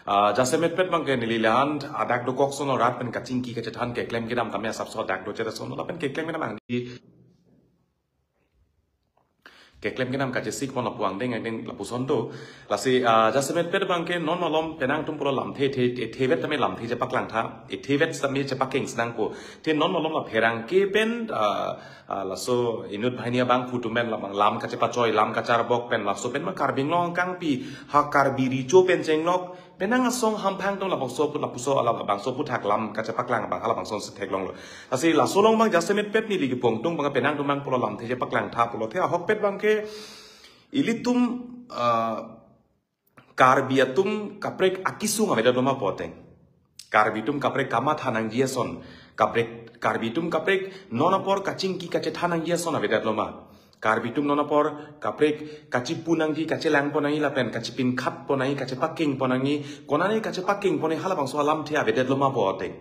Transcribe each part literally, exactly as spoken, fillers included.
Ah, jasemetpet abangke neli lahan adak dokok ason rat pen kachingki kachethan keklem kedam tame asapso adak dochot ason lapen keklem kedam angdi keklem kedam kachesik pon lapu angdeng angdeng lapuson do. Lasi, ah, jasemetpet abangke non malom penang atum pulo lamthe the, the, thevet tame lamthe chepaklangtha, thevet tame chepakeng senangpo. The non malom la pherangke pen, ah, ah, laso inut banghini abangphu atum pen labang lam kachepachoi, lam kacharbok pen laso pen ma Karbi Anglong angkangpi, ha Karbi Recho pen chenglok, penang asong hamphang atum labangso pu lapuso ala labangso aphuthak lam kachepaklang abang halabangson si theklonglo. Lasi laso along abang jasemetpet neli kepu angtung abang penang atum abang pulo lamthe chepaklangtha pulo the ahokpet abangke ilitum, ah, Karbi atum kaprek akesung avedet loma pu ateng. Karbi atum kaprek kamatha nangji ason, kaprek Karbi atum kaprek non apor kachingki kachethan nangji ason avedet loma. Karbi atum non apor kaprek kachepu nangji, kachelang pon nangji lapen kachepinkhat pon nangji, kachepakeng pon nangji, konane kachepakeng pon nangji halabangso alamthe avedet loma pu ateng.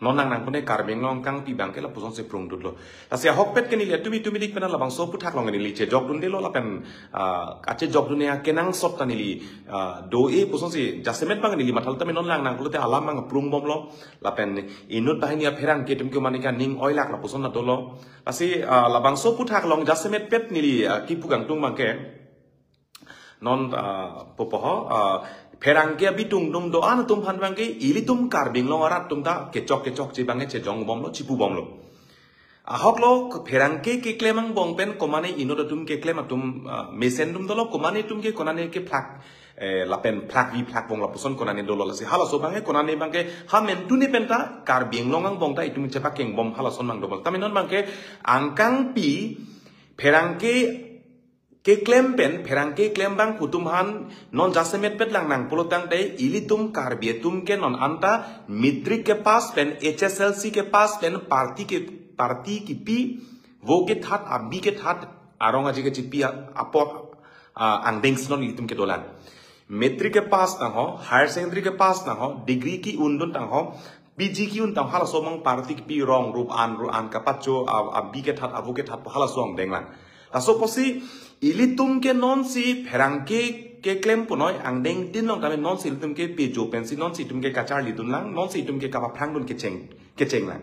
Non nangnang pon ne Karbi Anglong angkangpi abangke lapuson si prungdutlo. Lasi ahokpet ke neli atum itum idik pen labangso aphuthak along neli chejokdundelo lapen, ah, kachejokdunde akenangsot ta neli, ah, do-e puson si jasemet abang neli mathalo tame non nangnang pulote alam abang prungbomlo. Lapen inut banghini apherangke atum ke mane kaning oilak lapuson na dolo. Lasi, ah, labangso aphuthak along jasemetpet neli, ah, kepu angtung abangke. Non, ah, pupo ho, ah, pherangke abitung dung do-an atum aphan abangke ilitum Karbi Anglong arat atum ta kechok kechokche abangke chejong bomlo, chepu bomlo. Ahoklo ke pherangke keklem angbong pen komane inut atum keklem atum, ah, mesen atum dolo, komane atum ke konane kephlak, eh, lapen phlakvi phlakvong lapuson konane dolo. Lasi halaso abangke konane abangke ha mentune pen ta Karbi Anglong angbong ta itum chepakeng bom halason abang dolo. Tame non abangke angkangpi pherangke keklem pen pherangke keklem abangphu atum aphan non jasemetpet lang nang pulo tangte ilitum Karbi atum ke non anta matric kepass pen H S L C kepass pen party ke, party kepi, vo kethat, abi kethat, arong aji kechepi a-, apor, ah, angdeng si non ilitum kedolang. Matric kepass tang ho, higher secondary kepass tang ho, degree ke-undun tang ho, P G ke-un tang halaso abang party kepi, rong rup an ru an kapacho, a-, abi kethat, avo kethat pu halaso angdeng lang. Laso apotsi ilitum ke non si pherangke keklem punoi angdeng tin along tame non si ilitum ke pejo pensi non si itum ke kacharlidun lang, non si itum ke kapaphrangdun kecheng, kecheng lang.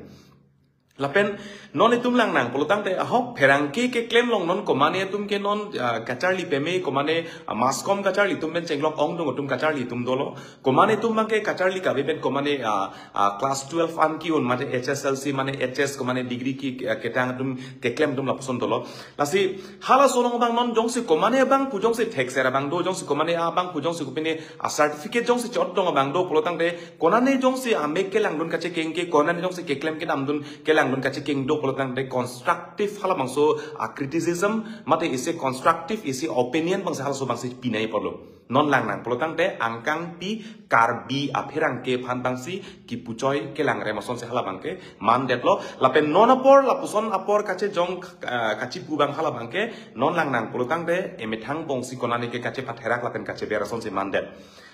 Lapen non itum lang nang pulo tangte ahok pherangke keklem along non komane atum ke non, ah, kacharli peme, komane, ah, mass com kacharli atum pen chenglok ongdung atum kacharli atum dolo. Komane atum abangke kacharli kave pen komane, ah, ah, class twelve an ke-un mate H S L C mane H S komane degree ke, ah, ketang atum keklem atum lapuson dolo. Lasi halaso along abang non jongsi komane abangphu jongsi thekser abang do, jongsi komane abangphu jongsi kopine a-certificate jongsi chot dong abang do pulo tangte konane jongsi amek kelangdun kachekeng ke, konane jongsi keklem kedamdun kelangdun kachekeng do pulo tangte constructive halabangso a-criticism mate isi constructive isi opinion abangsi halaso abangsi pinai apotlo. Non lang nang pulo tangte angkangpi Karbi apherangke aphan abangsi kepuchoi kelang rem ason si hala abangke mandetlo. Lapen non apor lapuson apor kachejong, ah, kachepu abang hala abangke non lang nang pulo tangte emethang bongsi konane ke kachepatherak lapen kacheber ason si mandet.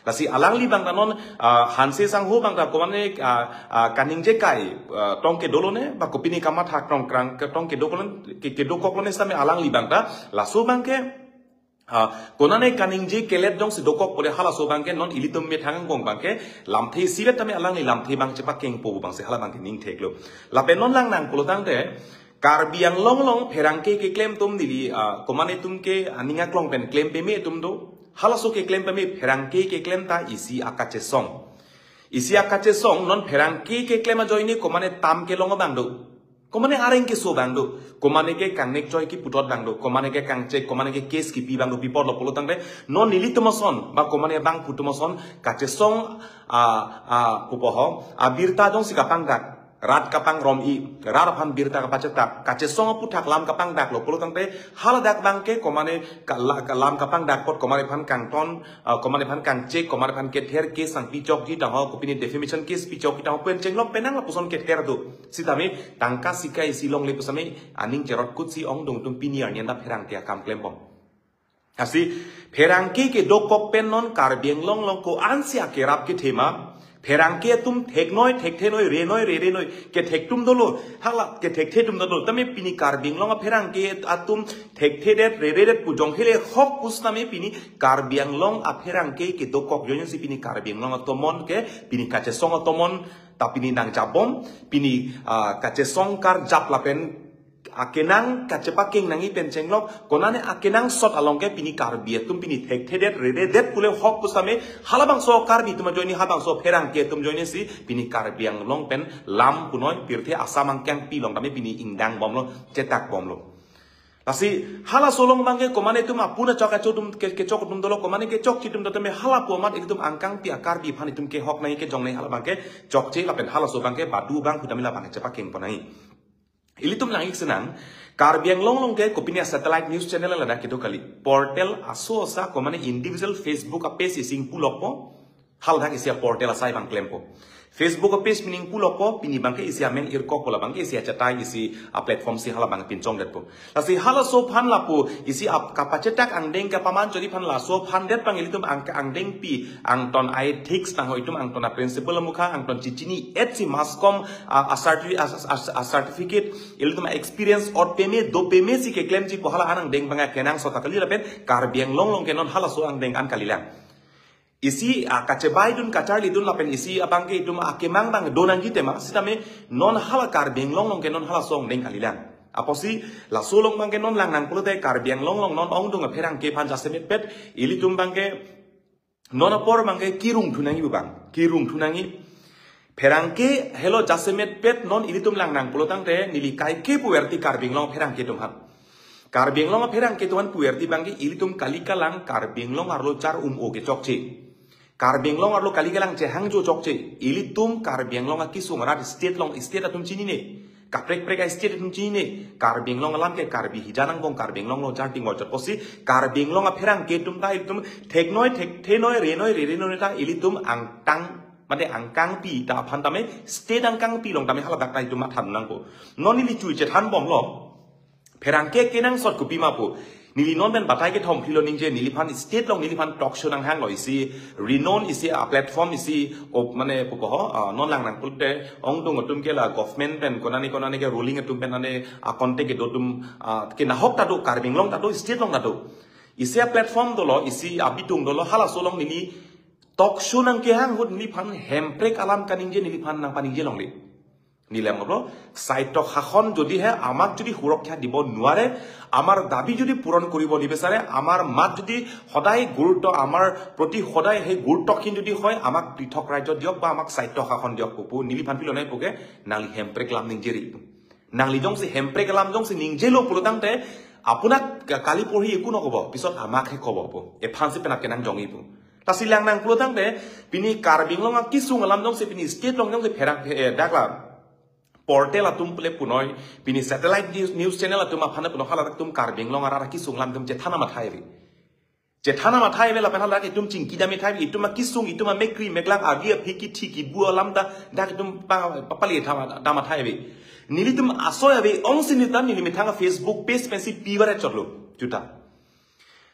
Lasi alangli abang ta non, ah, Hanse sangho abang ta komane, ah, ah, kaningje kai, ah, tong kedo lone, ba kopine kamatha tong krang ke tong kedo kolon, ke, kedo kok lone sitame alangli abang ta, laso abangke, ah, konane kaningje kelet jongsi dokok pore halaso abangke non ilitum methang angbong abangke, lamthe isivet tame alangli lamthe abang chepakengpo abangsi hala abangke ning theklo. Lapen non lang nang pulo tangte, Karbi Anglong along pherangke keklem atum neli, ah, komane atum ke aning aklong pen klem peme atum do. Halaso keklem peme pherangke keklem ta isi akachesong. Isi akachesong non pherangke keklem ajoine komane tam kelong abang do. Komane areng keso abang do. Komane ke kangnek choi keputot abang do. Komane ke kangchek, komane ke case kepi abang do, pi apotlo pulo tangte. Non nelitum ason, ba komane abangphu atum ason, kachesong, ah, ah, pupo ho, abirta jongsi kapangdak. Rat kapangrom i, rat aphan birta kapachetap, kachesong aphuthak lam kapangdaklo pulo tangte, haladak abangke komane ka-, la-, ka-, lam kapangdak apot komane aphan kangton, ah, komane aphan kangchek, komane aphan kether case nangpichokji tang ho, kopine defamation case pichokji tang ho, pen chenglok penang lapuson kether do. Sitame tangka sikai isi longle pusitame aning cherot kutsi ongdung atum pini arni anta pherangke akam klembom. Lasi pherangke kedokok pen non Karbi Anglong along ko-ansi akerap kethe ma. Pherangke atum theknoi, thektheknoi, renoi, rerenoi, kethek atum dolo. Hala kethekthe atum dolo. Tame pini Karbi Anglong apherangke atum thekthedet, reredet pu jong hele hok pusitame pini Karbi Anglong apherangke kedokok ajoinesi pini Karbi Anglong atomon ke, pini kachesong atomon ta pini nangjapbom, pini, ah, kachesong karjap lapen akenang kachepakeng nangji pen chenglok, konane akenangsot along ke pini Karbi atum pini thekthedet, reredet pule hok pusitame, halabangso Karbi atum ajoine, halabangso pherangke atum ajoinesi pini Karbi Anglong pen lam punoi, pirthe Assam angkang pi along tame pini ingdangbomlo, chetakbomlo. Lasi halaso along abangke komane itum apuna chok acho atum ke, kechok atum dolo, komane kechokche atum do tame halapu amat ilitum angkangpi a-Karbi aphan itum kehok nangji, kejong nangji, halabangke chokche lapen halaso abangke badu abang pudamila abangke chepakengpon nangji. Ilitum lang-ik sinang, Karbi Anglong along ke kopine satellite news channel ladak kedo kali. Portal aso asa komane individual Facebook a-page isi ingpulokpo. Haladak isi a-portal asai abang klempo. Facebook a-page pini ingpulokpo, pini abangke isi amen irkokpo, labangke isi achatai isi a-platform si halabang pinchongdetpo. Lasi halaso aphan lapu isi ap kapachetak angdeng kapaman chori aphan laso aphan det abang ilitum ang angdengpi angton a-ethics tangho itum angton a-principle amukha angton chichini-etsi mass com a, a certi-, a, a, a certificate ilitum a-experience ot peme do pemesi keklemji pu hala an angdeng abang akenangsot ta kali lapen Karbi Anglong along ke non halaso angdeng an kalilang. Isi, ah, kachebaidun kacharlidun lapen isi abangke itum akemang abang do nangji tema, sitame non hala Karbi Anglong along ke non halaso angdeng kalilang. Apotsi laso along abangke non lang nangpulote Karbi Anglong along non ongdung apherangke aphan jasemetpet, ilitum abangke non apor abangke kirung thu nangji pu abang, kirung thu nangji. Pherangke helo jasemetpet non ilitum lang nangpulotangte neli kaike puverti Karbi Anglong apherangke atum aphan. Karbi Anglong apherangke atum aphan puverti abangke ilitum kali kalang Karbi Anglong arlo char um-o kechokche. Karbi Anglong arlo kali kalang chehangjo chokche. Ilitum Karbi Anglong akisung arat state along state atum chinine. Kaprek prek a-state atum chinine. Karbi Anglong alam ke Karbi hijan angbong Karbi Anglong lo jar ting orchot pusi. Karbi Anglong apherangke atum ta ilitum theknoi, thekthenoi, renoi, rerenoi ta ilitum angtang mate angkangpi ta aphan tame state angkangpi along tame haladak ta itum matha nangpo. Non neli chui chethanbomlo. Pherangke kenangsot kopima pu. Neli non pen batai kethom philo ningje neliphan state along neliphan talk show nanghanglo isi renown isi a-platform isi op mane pupo ho, ah, non lang nangpulote ongdung atum ke la government pen konane konane ke ruling atum pen ane a-contact kedo atum, ah, ke nahok ta do Karbi Anglong ta do state along ta do. Isi a-platform dolo isi abitung dolo halaso along neli talk show nangkehang ahut neliphan hemprek alam kaningje neliphan nangpaningje longle. Neli lam bolo, স্বায়ত্তশাসন যদিহে আমাক যদি সুৰক্ষা দিব নোৱাৰে, আমাৰ দাবী যদি পূৰণ কৰিব নিবিচাৰে, আমাৰ মাত যদি সদায় গুৰুত্ব, আমাৰ প্ৰতি সদায় সেই গুৰুত্বহীন যদি হয়, আমাক পৃথক ৰাজ্য দিয়ক বা আমাক স্বায়ত্তশাসন দিয়ক, পুপু, neliphan pilo nai puke, nangli hemprek lam ningjeri. Nangli jongsi hemprek lam jongsi ningjelo pulotangte, আপোনাক কা-, কালি পৰহি একো নকব, পিছত আমাকহে কব, pu. Ephansi penap kenangjongji pu. Lasi lang nangpulotangte, pini Karbi Anglong akisung alam jongsi pini state along jongsi pherang, eh, dakla portal atum pule punoi, pini satellite news, news channel atum aphan punoi haladak atum Karbi Anglong arat akisung alam atum chethana mathai ave. Chethana mathai ave lapen haladak itum chingki dam ithai ave, itum akisung, itum amekkri meklang agi aphi kithi kibu alam ta, dak itum pa, pa, pali tha, dam athai ave. Nelitum asoi ave, ongsi nelitum neli methang a-Facebook page pensi pivar chotlo, juta.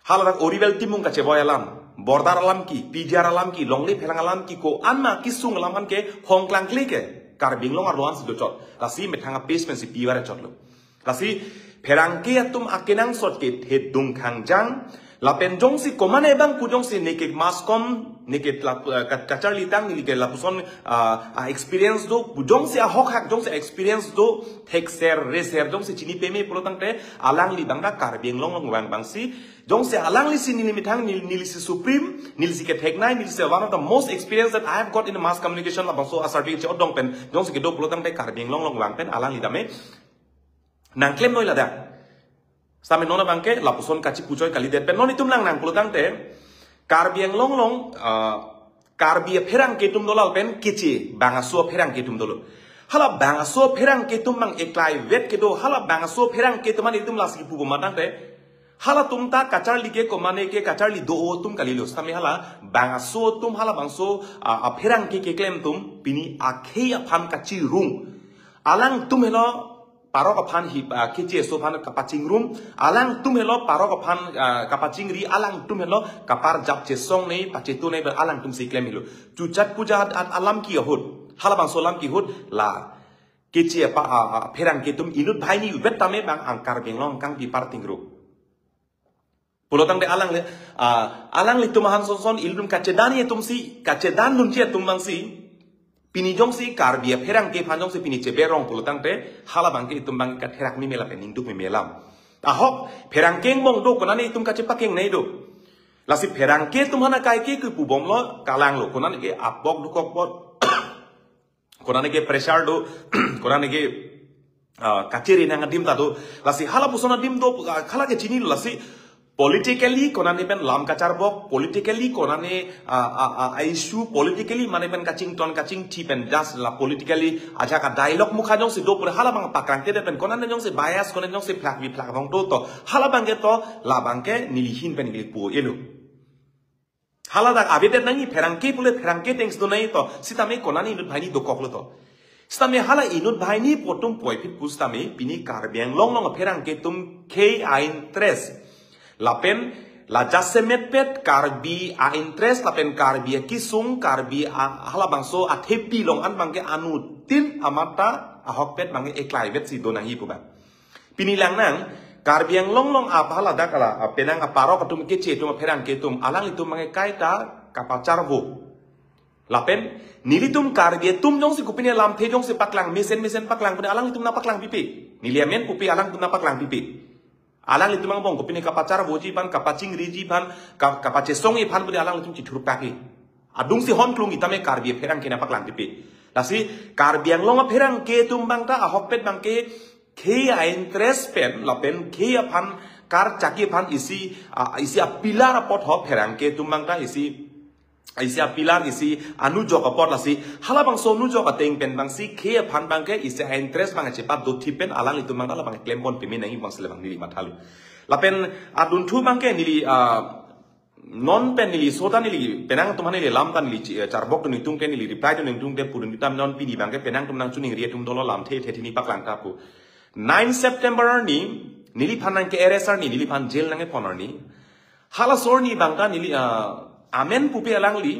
Haladak Oriwel Timung kacheboi alam, border alam ke, P G R alam ke, longle phelang alam ke, ko-an ma kisung alam an ke, hongklangkle ke, Karbi Anglong arlo ansi dochot. Lasi methang a-page pensi pivar chotlo. Lasi pherangke atum akenangsot ke thedung khangjang, lapen jongsi komane abang pu jongsi neke mass com, neke la, eh, ka-, kacharlitang, neke lapuson, ah, ah, experience do, pu jongsi ahok hak, jongsi experience do, thekser, reser, jongsi chini peme pulotangte, alangli bangda Karbi Anglong along vang abangsi, jongsi alanglisi neli methang, neli, nelisi supreme, nelisi ketheknei, nelisi one of the most experience that I have got in the mass communication labangso a-certificate che-odong pen, jongsi kedo pulotangte Karbi Anglong along vang pen, alangli tame, nangklemnoi ladak. Same non abangke, lapuson kachipuchoi kalidet pen. Non itum lang nangpulotangte, Karbi Anglong along, ah, Karbi apherangke atum dolo lapen keche, bangso apherangke atum dolo. Hala bangso apherangke atum mang eklai vet kedo, hala bangso apherangke atum an itum lasi pupo matangte. Halatum ta kacharli ke komane ke kacharli do-o atum kalilo. Same hala bangso atum halabangso, ah, apherangke keklem atum pini akhei aphan kachirung. Alangtum helo parok aphan hi, ah, keche aso aphan kapachingrum, alangtum helo parok aphan, ah, kapachingri, alangtum helo kaparjap chesong nei, pachetu nei, alangtum si klem helo. Chuchat puja at, at alam ke ahut, halabangso alam ke ahut, la keche apa, ah, ah, pherangke atum inut banghini vet tame bang ang Karbi Anglong kangpi parting ru. Pulotangte alangli, ah, alanglitum ahan sonson ilitum kachedan atum si, kachedan dunji atum bang si, pini jongsi Karbi apherangke aphan jongsi pini cheberong pulotangte, halabangke itum bang katherak meme lapen ningduk meme alam. Ahok, pherangke angbong do, konane itum kachepakeng nei do. Lasi pherangke atum aphan akai ke kepubomlo, kalang lo, konane ke apok dukok bot. Konane ke pressure do, konane ke, ah, kachiri nang adim ta do. Lasi halapuson adim do, ah, hala ke chinilo lasi politically konane pen lam kacharbok, politically konane, ah, ah, ah, issue, politically mane pen kachington kachingthi pen just la politically ajak a dialogue mukha jongsi do pura halabang pakrangtedet pen konane jongsi bias, konane jongsi phlak bi phlak abang do to. Halabangke to, labangke nelihin pen neli pu elo. Haladak avedet nangji, pherangke pule pherangke thanks do nangji to. Sitame konane inut banghini dokoklo to. Sitame hala inut banghini pu atum puvoiphit pusitame pini Karbi Anglong along pherangke atum khei a-interest lapen la jasemet pet Karbi a-interest lapen Karbi akesung, Karbi a, halabangso athepi along an bangke anuttin amat ta ahokpet bangke eklaivet si do nangji pu bang. Pini lang nang, Karbi Anglong along apa haladak ala, ah, penang aparok atum keche atum apherangke atum, alanglitum bangke kaita kapacharvo. Lapen, nelitum Karbi atum jongsi kopine lamthe jongsi paklang, mesen mesen paklang, pine alanglitum nangpaklang pipe. Neli amen pupe alangtum nangpaklang pipe. Alanglitum angbong kopine kapacharvoji aphan, kapachingriji aphan, ka-, kapachesongji aphan pine alanglitum chithurpake. Adungsi hon klung itame Karbi apherangke nangpaklang pipe. Lasi Karbi Anglong apherangke atum bang ta ahokpet bangke khei a-interest pen lapen khei aphan karchakji aphan isi, ah, isi a-pillar apot ho pherangke atum bang ta isi, isi a-pillar isi anujok apot lasi halabangso anujok ateng pen bangsi khei aphan bangke isi a-interest bang chepat dothip pen alanglitum bang ta labang klempon peme nangji bangsi labang neli mathalo. Lapen adunthu bangke neli, ah, non pen neli so ta neli penang atum aphan neli lam ta neli chi-, eh, charbok dun ningtung te neli reply dun ningtung te pudun tam non pini bangke penang atum nangchiningri atum dolo lamthe the thini paklang ta pu. Nine September arni neliphan nangke-arrest arni neliphan jail nangkepon arni. Halaso arni bang ta neli, ah, amen pupe alangli,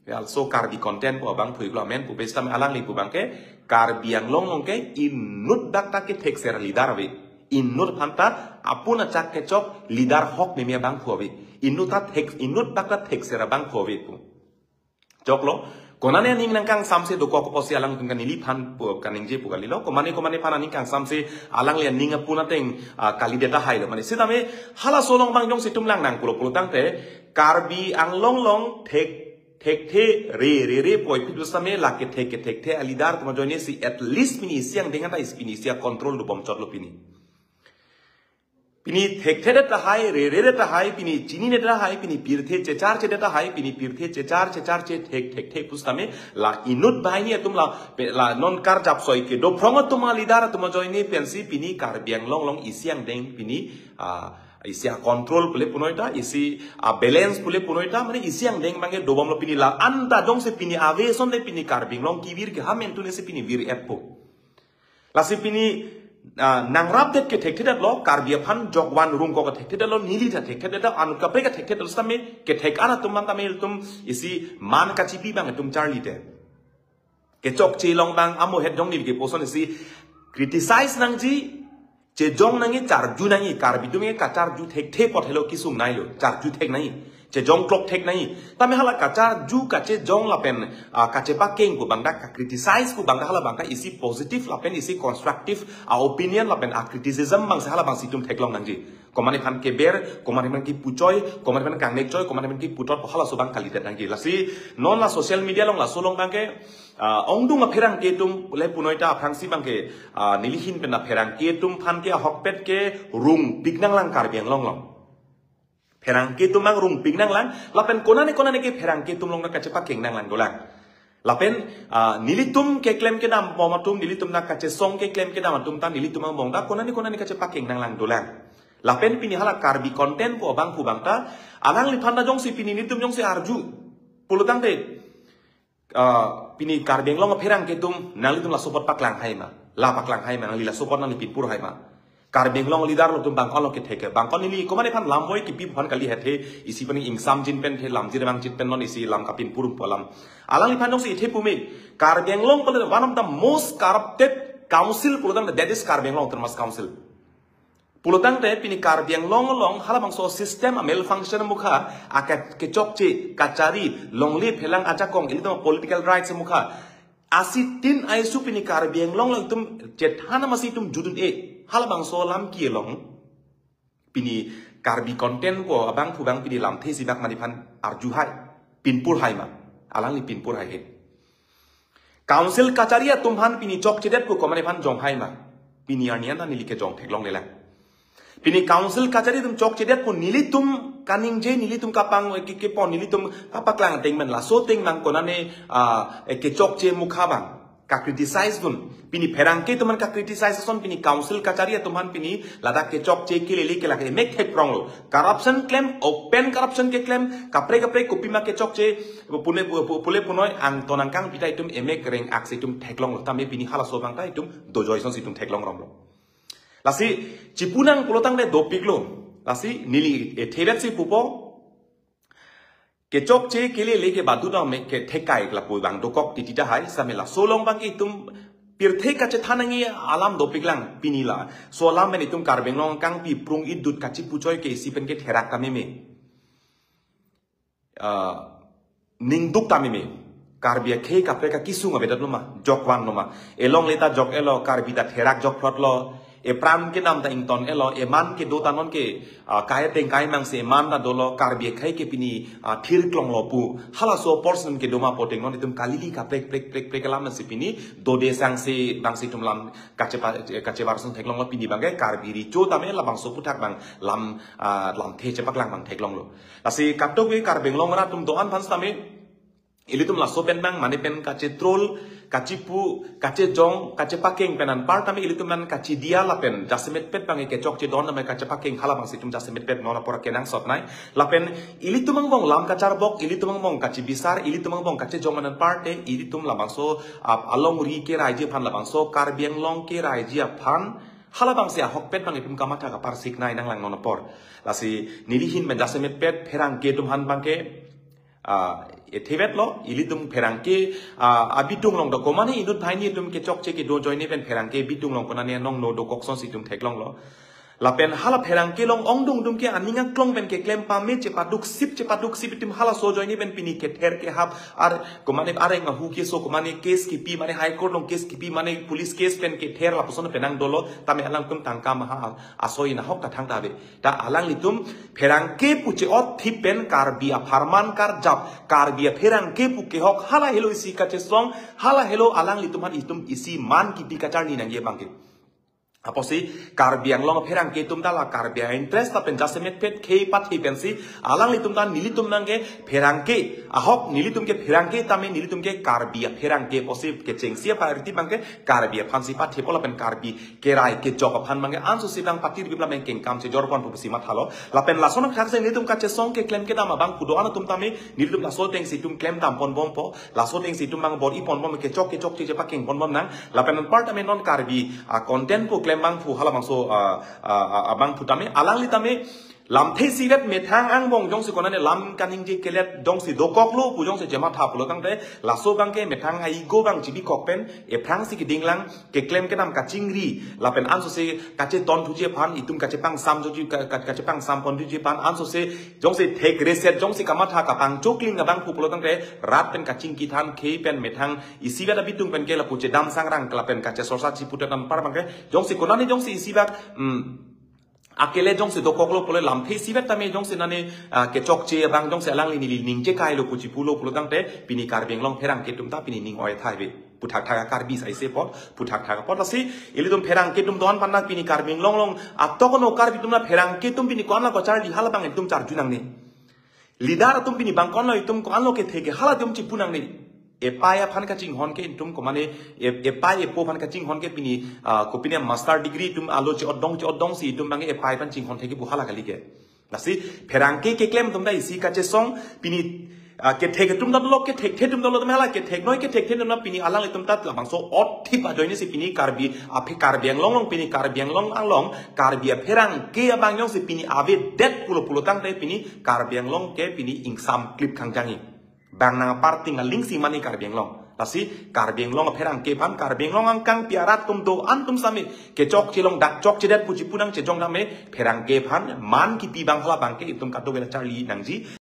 also Karbi content pu abang phuiklo amen pupe sitame alangli pu bangke Karbi Anglong along ke inut dak ta kethekser leader ave. Inut aphan ta apun achak kechok leader hok meme abangphu ave. Inut ta thek, inut dak ta thekser abangphu ave pu. Choklo, konane aning nangkangsamse dokok pusi alangtum kan neliphan pu kaningje pu kalilo, komane komane aphan aning kangsamse alangli aning apun ateng, ah, kalidet tahailo mane. Sitame halaso along bang jongsi itum lang nang pulo pulotangte, Karbi Anglong along thek, thekthe re re re puvoiphit pusitame lake thek kethekthe a-leader atum ajoine si at least pini isi angdeng ta isi pini isi a-control dobom chotlo pini. Pini thekthedet tahai, reredet tahai, pini chininedet tahai, pini pirthe checharchedet tahai, pini pirthe chechar checharche thek thekthe pusitame la inut banghini atum la pe-, la non karjap soi kedo phrong atum a-leader atum ajoine pensi pini Karbi Anglong along isi angdeng pini, ah, isi a-control pule punoi ta, isi a-balance pule punoi ta, mane isi angdeng bangke dobomlo pini la-an ta jongsi pini ave asonte pini Karbi Anglong kevir ke ha mentu nesi pini vir-etpo. Lasi pini, ah, nangrapdet kethekthedetlo, Karbi aphan jokvan rungkok kethekthedetlo, neli ta thekthedetlo, anut kaprek kethekthedetlo sitame, kethek an atum bang tame itum isi man kachipi bang itum charlite. Kechokche along bang amohet jong neli ke puson isi criticize nangji, chejong nangji, charju nangji, Karbi atum ke kacharju thekthe apot helo kesung nailo, charju thek nangji, chejong klok thek nangji. Tame hala kacharju kachejong lapen, ah, kachepakeng pu bang ta, ka-criticize pu bang ta, hala bang ta isi positive lapen isi constructive a-opinion lapen a-criticism bang si hala bang si itum theklong nangji. Komane aphan keber, komane aphan kipuchoi, komane aphan kangnekchoi, komane aphan kiputot, halaso bang kalidet nangji. Lasi non la social media along laso along bangke, ah, ongdung apherangke atum le punoi ta aphrangsi bangke, ah, nelihin pen apherangke atum aphan ke ahokpet ke rungpik nanglang Karbi Anglong along. Pherangke atum bang rungpik nanglang, lapen konane konane ke pherangke atum along ta kachepakeng nanglang dolang. Lapen, ah, nelitum keklem kedam bom atum, nelitum ta kachesong keklem kedam atum ta, nelitum angbong ta konane konane kachepakeng nanglang dolang. Lapen pini hala Karbi content pu abangphu bang ta, alangliphan ta jongsi pini nelitum jongsi arju pulotangte, ah, pini Karbi Anglong apherangke atum, nanglitum laso apot paklang hai ma. La paklang hai ma, nangli laso apot nangli pinpur hai ma. Karbi Anglong leader lo atum bangkon lo kethe ke. Bangkon neli komatne aphan lam voi kipi aphan kali hethe, isi pen ingsamjin pen the, lamjir mangjin pen non isi lam kapinpur po alam. Alangliphan jongsi ithe pu me. Karbi Anglong pulo one of the most corrupted council pulotangte, that is Karbi Anglong Autonomous Council. Pulotangte pini Karbi Anglong along halabangso system a-malfunction mukha, ake kechokche, kachari, longle phelang ajakong, ilitum political rights mukha. Asitin aisu pini Karbi Anglong along itum chethan amasi itum judun-e. Halabangso alam kelong. Pini Karbi content ko abangphu abang pini lamthe isibak maniphan arju hai. Pinpur hai ma. Alangli pinpur hai he. Council kachari atum aphan pini chokchedet ko komatne aphan jong hai ma. Pini arni an neli kejong theklonglelang. Pini council kachari atum chokchedet ko nelitum kaningje, nelitum kapang ke, kepon, nelitum kapaklang ateng men laso ateng bang konane, ah, eh, kechokche mukha bang ka-criticize dun. Pini pherangke atum aphan ka-criticize ason pini council kachari atum aphan pini ladak kechokche kelele ke lake emek thekprong lo. Corruption klem, open corruption keklem, kaprek kaprek kopima kechokche, pune pu-, pu-, pule punoi angton angkang pita itum emek reng aksi itum theklong lo. Tame pini halaso bang ta itum dojoi asonsi itum theklong rong lo. Lasi chipunang pulotangte dopik lo. Lasi neli, eh, thebet si pupo. Kechokche kelele ke badu dam me kethekai lapu bang dokok titi tahai, same laso along bang ke itum pirthe kachethan nangji alam dopik lang pini la. So alam pen itum Karbi Anglong kangpi prung idut kachipuchoi ke isi pen ketherak kami me. Ah, ningduk tame me. Karbi akhei kaprek akesung avedet lo ma, jokvan lo ma. Elongle ta jok-e lo, Karbi ta therak jokphlot lo. Epran kedam ta ington-e lo, eman kedo ta non ke, ah, kai ateng kai mang si eman ta dolo, Karbi akhei ke pini, ah, thirklong lo pu. Halaso person kedo ma pu ateng non itum kalili kaprek prek prek prek alam si pini dode sangsi bangsi itum lam kachepa-, kachebar sung theklong lo pini bang ke Karbi Recho tame labangso aputhak bang lam, ah, lamthe chepaklang bang theklong lo. Lasi katok ke Karbi Anglong rat atum do-an aphan sitame ilitum laso pen bang mane pen kachetrol, kachepu, kachejong, kachepakeng pen anpar tame ilitum an kachedia lapen jasemetpet bang kechokche don tame kachepakeng halabangsi itum jasemetpet non apor kenangsot nai. Lapen ilitum angbong lam kacharbok, ilitum angbong kachebisar, ilitum angbong kachejong pen anpar te ilitum labangso, ah, alongri keraiji aphan labangso Karbi Anglong keraiji aphan halabangsi ahokpet bang itum kamatha kaparsik nai nanglang non apor. Lasi neli ahin pen jasemetpet pherangke atum aphan bang ke, ah, ethebet lo, ilitum pherangke, ah, abitung along do komane inut banghini atum kechokche kedo ajoine pen pherangke abitung along konane nong no dokok asonsi itum theklong lo. Lapen hala pherangke along ongdung dum ke aning aklong pen keklem pame chepaduk sip chepaduk sip itum halaso ajoine pen pini kether kehap ar komane areng ahu keso komane case kipi mane High Court along case kipi mane police case pen kether lapuson penang dolo tame alangtum tangka maha asoi nahok ta thangta ave. Ta alanglitum pherangke pu che-ot thip pen Karbi apharman karjap, Karbi apherangke pu kehok hala helo isi kachesong, hala helo alanglitum aphan itum isi man kipi kacharli nangji bang ke. Apotsi Karbi Anglong apherangke atum ta la Karbi a-interest lapen jasemetpet khei pathe pensi alanglitum ta nelitum nang ke pherangke ahok nelitum ke pherangke tame nelitum ke Karbi apherangke apotsi kechengsi a-priority bang ke Karbi aphansi pathe po lapen Karbi kerai kejok aphan bang ke anso si bang patir bibla meng kengkam chejor pon pusi mathalo. Lapen lason athak si nelitum kachesong keklem kedam abangphu do-an atum tame nelitum laso ateng si itum klem dam pon bompo. Laso ateng si itum bang bor-i pon bom kechok kechokche chepakeng pon bom nang. Lapen anpar tame non Karbi, ah, content pu klem bangphu halabangso, ah, ah, ah, abangphu tame alangli tame lamthe isivet methang angbong jongsi konane lam kaningje kelet jongsi dokok lo pu jongsi chematha pulotangte laso bang ke methang a-ego bang chibikok pen ephrangsi keding lang keklem kedam kachingri lapen anso si kacheton thuji aphan itum kachepangsam thuji ka-, ka-, kachepangsam pon thuji aphan anso si jongsi thek reset jongsi kamatha kapangchokling abangphu pulotangte rat pen kachingki than khei pen methang isivet abitung pen ke lapu chedam sangrang lapen kachesorsa chiputet anpar bang ke jongsi konane jongsi isivet, mm, akele jongsi dokok lo pule lamthe isivet tame jongsi nane, ah, kechokche abang jongsi alangli neli ningje kai lo pu chipu lo pulotangte pini Karbi Anglong pherangke atum ta pini ning oi thai ve. Puthak thak Karbi sai se pot, puthak thak pot lasi ilitum pherangke atum do-an aphan nang pini Karbi Anglong along atok no Karbi atum na pherangke atum pini ko-an la kacharli halabang itum charju nangne. Leader atum pini bangkon lo itum ko-an lo kethe ke hala atum chipu nangne. Epai aphan kachinghon ke itum komane e-, epai epo aphan kachinghon ke pini, ah, kopine master degree itum alo che-odong che-odong si itum bang epai aphan chinghon the ke bu hala kali ke. Lasi pherangke keklem atum ta isi kachesong pini Ah, kethek atum ta dolo, kethekthe atum dolo, tame hala kethek noi kethekthe atum ta pini alanglitum ta labangso othip ajoine si pini Karbi aphe Karbi Anglong along, pini Karbi Anglong along Karbi apherangke abang jongsi pini avedet pulo pulo tangte pini Karbi Anglong ke pini ingsamklip khangjangji. Bang nang aparting aling si mani Karbi Anglong. Lasi Karbi Anglong apherangke aphan, Karbi Anglong angkang pi arat atum do-an atum same kechokche long dak chokchedet puji pu nangchejong tame pherangke aphan man kipi abang hala abangke itum kadokave charli nangji.